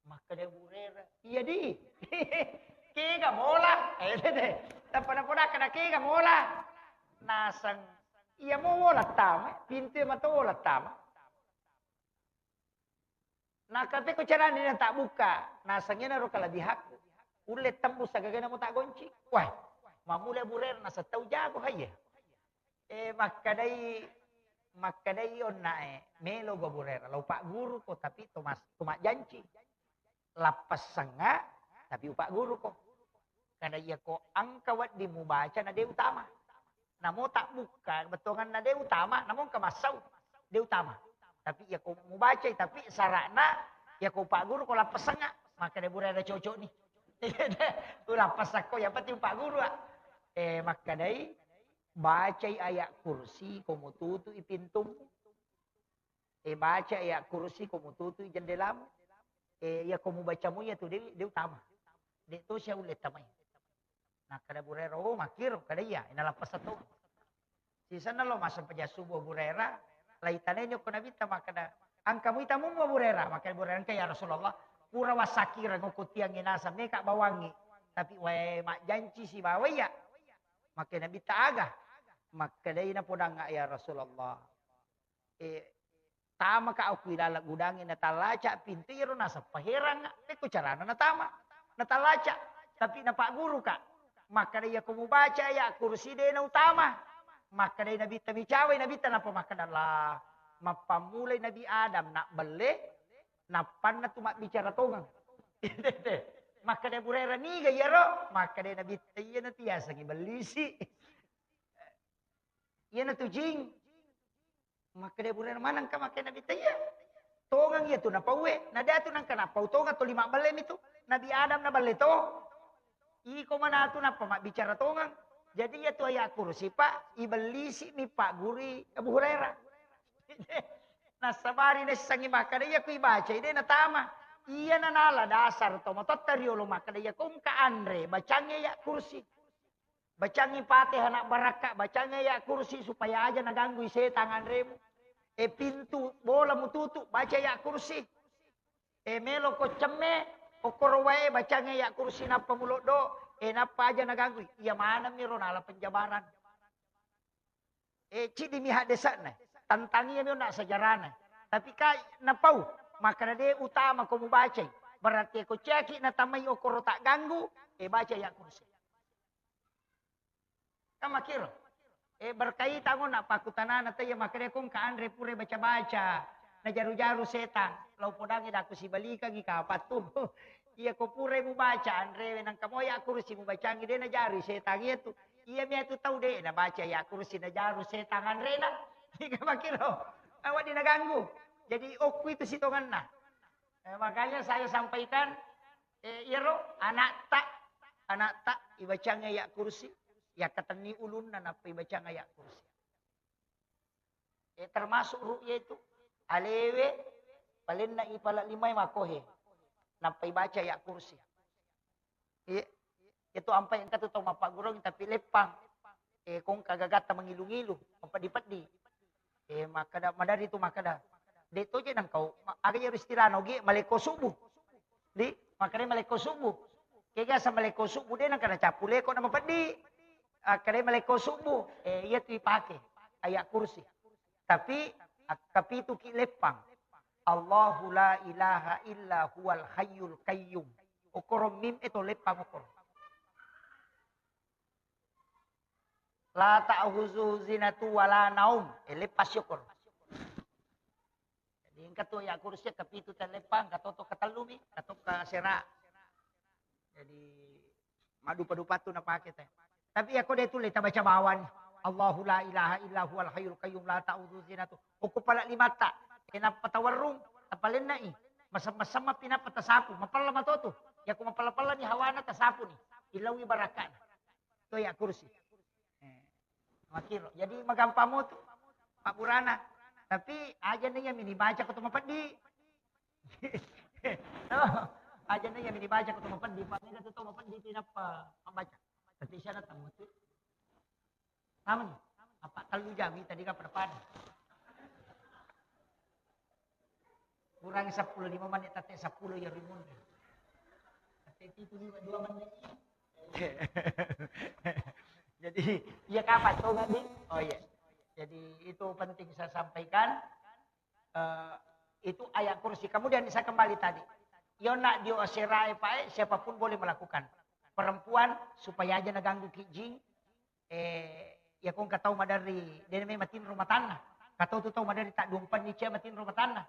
Makkeda Abu Hurairah, "Iya di." Kega mola. Eh, tete. Tappa napodakka na kega mola. Naseng, iya mo mola tama, pintu e mato mola tama. Nakapeko carana na tabbukka, naseng iyanaro kalabihakku. Ulle tembus sagagana mo taggonci. Wah, mamula Abu Hurairah naseng tau jago haye. Eh, makkedai, makkedai onna e, "Melo go Abu Hurairah, lau pagguruko, tapi to mas-, to majjanci. Lappessengnga, tapi upagguruko. Kada iyako engka wedding mubaca na de utama." Namo tabbukka, bettuanganna de utama, namo engka massau, de utama. Tapi iya ko mubacai, tapi syaratna iya ko pagguru ko lappesengnga, makkeda Abu Hurairah cocok ni. Ulappesakko, yang penting pagguru, ah. Eh, makkedai, bacai ayat kursi ko mututu i pintummu. Eh, baca ayat kursi ko mututu i jendelamu. Eh, iya ko mubacamu iya tu de, de utama. De to sia ulle tamai. Nakkeda Abu Hurairah, "Oh, makkiro," kada iya, inalappasa to. Sisenna lo massempajang subuh Abu Hurairah, laitanai ni okko Nabitta makkeda, "Engka mui tamummu Abu Hurairah?" Makkeda Abu Hurairah, "Engka ya Rasulullah, pura wassakireng okko tiangnge naseng meka bawangngi. Tapi wae majjanci sibawa iya." Makkeda Nabitta, "Aga?" Makkedai, "Napodangnga ya Rasulullah." Eh, tamaka okko ilalang gudangnge, natallaca pintu, iyaro naseng paherang, pekko carana natama. Natallaca, tapi napagguruka. Makkeda, "Iya ko mubaca ayat kursi de nautama." Makkeda Nabitta, micawai Nabitta, nappa makkeda, "Lah, mappammulai Nabi Adam nabbelle, nappanna tu mabbicara tongeng." Makkeda Abu Hurairah, "Niga iyaro?" Makkeda Nabitta, "Iyana tu yasengnge bellisi. Iyana tu jing." Makkeda Abu Hurairah, "Manengka makkeda Nabitta iya? Tongeng iya tu napauwe, na de tu nengka napau tongeng, tuli mabbelle mi tu. Nabi Adam naballe to. Iko manatu nappa mabbicara tongeng." Jadi iya tu ayat kursi, Pak, ibellisi mi paggurui Abu Hurairah. Nassabari naissengngi makkeda iya ku ibacai de natama. Iya nanala dasar to matotta riolo makkeda iya ko engka anre, bacangngi ayat kursi. Bacangngi Fatihah na barakka, bacangngi ayat kursi supaya aja naganggui setang anremu. E, pintu bola mututu, baca ayat kursi. E, melo ko cemme, okkoro wae, bacangngi ayat kursi nappa muloddo, e, nappa aja naganggui. Iya maneng mi ro nala penjabaran. E, ciddi mi haddesa'na, tentang iya mi onna sejarahna. Tapi ka napau, makkeda de utama ko mubacai. Berarti ko ceki natamai okkoro tak ganggu, e, baca ayat kursi. Kan makkiro. E, berkaitan ko nappakutanana taiya makkeda ko engka anre pura baca-baca. Najaru-jaru setang. Lau podangi daku sibalikangi kapattu. Iya ko pura mubaca anrewe nangka mo ayat kursi mubacangi de najaru setang iya tu. Iya mi tu tau de nabaca ayat kursi najaru setang anrena. Iya makkiro. Awak di naganggu. Jadi okku itu sitonganna. Eh, makanya saya sampaikan, eh, iyaro anakta, anakta ibacang ayat kursi, yakkatenni ulunna nappa ibacang ayat kursi. Eh, termasuk ru'ya itu, alewe, palenna ipala limai makohe, nappa ibaca ayat kursi. Iya. Itu ampai engka tu tau mappaggurung tapi leppang. Eh, kongka gagatta mengilu-ngilu, mapeddi-peddi. Eh, makkeda, madari tu makkeda, "De to je nang kau, ma-, aga je istilahna ogi malekko subuh." Di, makkeda malekko subuh. Kega sa malekko subuh de nang kana capu leko na mapeddi. Akkeda malekko subuh, eh, iya tu ipake ayat kursi. Tapi akkapituki leppang. Allahu la ilaha illa huwal hayyul qayyum. Okoro mim e to leppang okoro. La ta'khuzuhu sinatun wa la naum. E, leppang okoro. Jadi engka tu ayat kursi kapitu telleppang, katoto katellumi, katokka sera. Jadi madupa-dupa tu napake te. Tapi iya ko de tulle tabaca bawang. Allahu la ilaha illa huwal hayyul qayyum la ta'khudzuhu sinatun. Okko pala limatta. E, nappa tawerrung, tapalennai. Masem-masem mapi nappa tasapu. Mapella mato tu. Iya ko mapella-pella ni hawana tasapu ni. Illaui barakkana. To ayat kursi. Eh, makkiro. Jadi magampang mo tu pabburana. Tapi aja ni iya mini baca ko to mapeddi. Oh, aja ni iya mini baca ko to mapeddi, pa mega tu to mapeddi tu nappa mabbaca. Tapi syarat tamu tu. Namani? Apa tellu jami tadi ka pada-pada. Kurang sepuluh lima menit, tette sepuluh ya rimun. Tette itu lima, dua menit. Jadi, iya kapan to, Nabi? Oh iya. Jadi, itu penting saya sampaikan. Eh, itu ayat kursi. Kemudian saya kembali tadi. Yo nak dio aserae pae, siapapun boleh melakukan. Perempuan supaya aja naganggu ki jing, eh, iya ko engka tau maderri, de na memang matinro matanna. Engka tau tu tau maderri tadduampenni cia matinro matanna.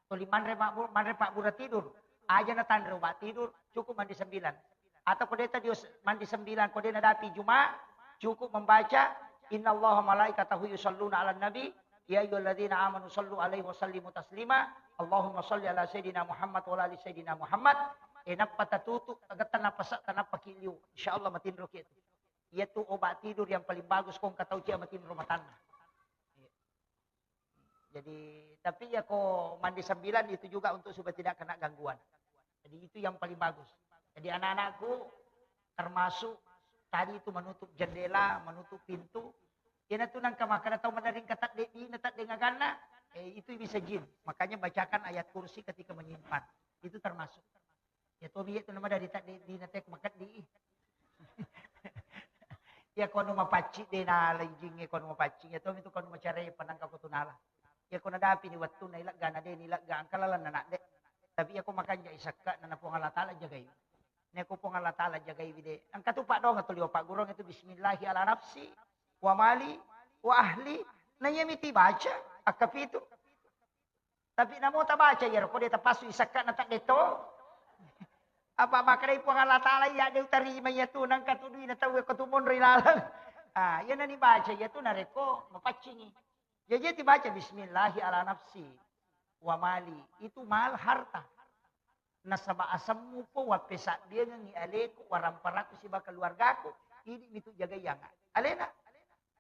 Tuli manre mabbu-, manre pabbura tidur. Aja natanre obat tidur, cukup mandi sembilan. Atau ko de tadi os-, mandi sembilan, ko de nadapi Juma, cukup membaca "Innallaha malaikatahu yusalluna 'alan nabi, ya ayyuhalladzina amanu sallu 'alaihi wa sallimu taslima. Allahumma salli 'ala sayyidina Muhammad wa 'ala ali sayyidina Muhammad." E, nappa tatutu, agetta napasa, tanappa ki liu. Insyaallah matinro ki itu. Iyatu obat tidur yang paling bagus ko engka tau cia matinro matanna. Jadi, tapi ya ko mandi sembilan itu juga untuk supaya tidak kena gangguan. Jadi, itu yang paling bagus. Jadi, anak-anakku termasuk tadi itu menutup jendela, menutup pintu. Iyana tu nangka makkeda tau madaring ka tadde dina tadde ngaganna, eh, itu bisa jin. Makanya bacakan ayat kursi ketika menyimpan. Itu termasuk. Ya tomi itu nama dari tadde dina tek makeddi. Ya kono mapaccing de nala ijingnge kono mapaccing. Ya tomi tu kono macarai panangka ko tu nala. Ya kono dapi ni wettu na ilegga na de ni ilegga angka lalenna na de. Tapi ya ko makanja isakka na Puang Allah Taala jagai. Ne ko Puang Allah Taala jagai wide. Angka tu pak dong tu liwa pak gurung itu bismillahi ala nafsi wa mali wa ahli. Na iya miti baca akka pitu. Tapi namo tabaca iyaro ko de tapassu isakka na tadde to. Apa makkedai Puang Allah Taala iya de utarima iya tu nangka tu duina tau ko tu monro ilaleng. Ah, iya nani baca iya tu narekko mapaccingi. Jaji tibaca bismillahi ala nafsi wa mali. Itu mal harta. Nasaba asemmu po wappesabbiangengi aleku, waramparaku siba keluargaku. Idi mitu jagai yang alena.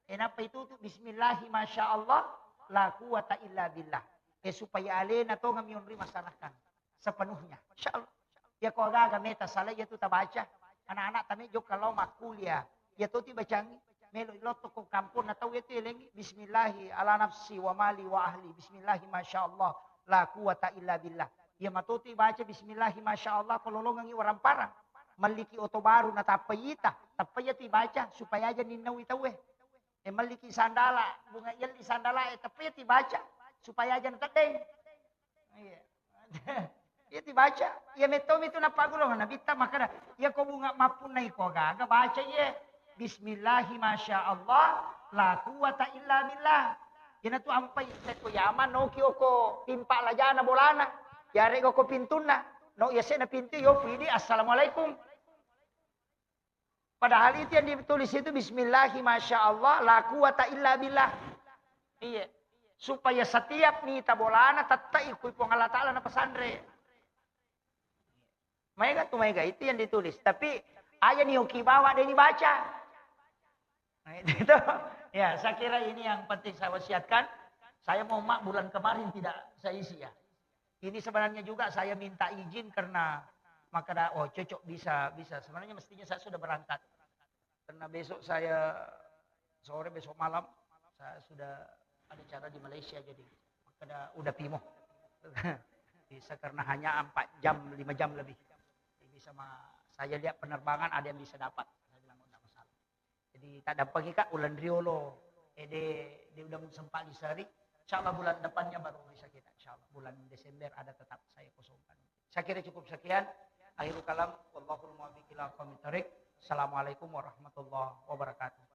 E nappa itutu bismillahi masya Allah la quwata illa billah. E supaya alena tongeng mionri masyarakat sepenuhnya. Insya Allah. Ya ko aga-aga meta salah ya tu tabaca. Anak-anak tame jokka lao makkuliah. Ya tu ti bacangi. Melo lotto ko kampung na tau ya tu elengi bismillahi ala nafsi wa mali wa ahli. Bismillahi masya Allah la quwata illa billah. Ya matotu baca bismillahi masya Allah ko lolongengi waramparang. Malliki oto baru na tappa ita. Tappa ya tu baca supaya aja ninnau tauwe. E, malliki sandala, bunga yelli sandala, e, tapi ya tibaca supaya aja teddeng. Iya. Iya tibaca. Iya mettomi tu nappagulung nabitta makkeda, iya ko bunga mappunnai ko gaga baca iya. Bismillahi masya Allah, la quwata illa billah. Ina tu ampai sekko yaman noki oko timpa lajana bolana. Yarega ko pintunna. No yasena pintu yo pidi assalamualaikum. Padahal itu yang ditulis itu bismillahi masya Allah la quwata illa billah. Iya. Supaya setiap mita bolana tettai kui Puang Allah Taala na pesanre. Maega tu maega itu yang ditulis. Tapi aja ni uki bawa dia dibaca. Nah, itu, itu. Ya, saya kira ini yang penting saya wasiatkan. Saya mau mak bulan kemarin tidak saya isi ya. Ini sebenarnya juga saya minta izin karena makkeda, oh cocok bisa, bisa. Sebenarnya mestinya saya sudah berangkat. Karena besok saya sore, besok malam, saya sudah ada acara di Malaysia jadi makkeda udah pimo. Bisa karena hanya empat jam, lima jam lebih. Jadi bisa ma-, saya lihat penerbangan ada yang bisa dapat. Saya bilang, oh, nggak masalah. Jadi tak dapat kita ulan riolo. Eh, de, de udah sempat di seri. Insya Allah bulan depannya baru bisa kita. Insya Allah bulan Desember ada tetap saya kosongkan. Saya kira cukup sekian. Akhirul kalam. Wallahul muwaffiq ila aqwamit thariq. Assalamualaikum warahmatullahi wabarakatuh.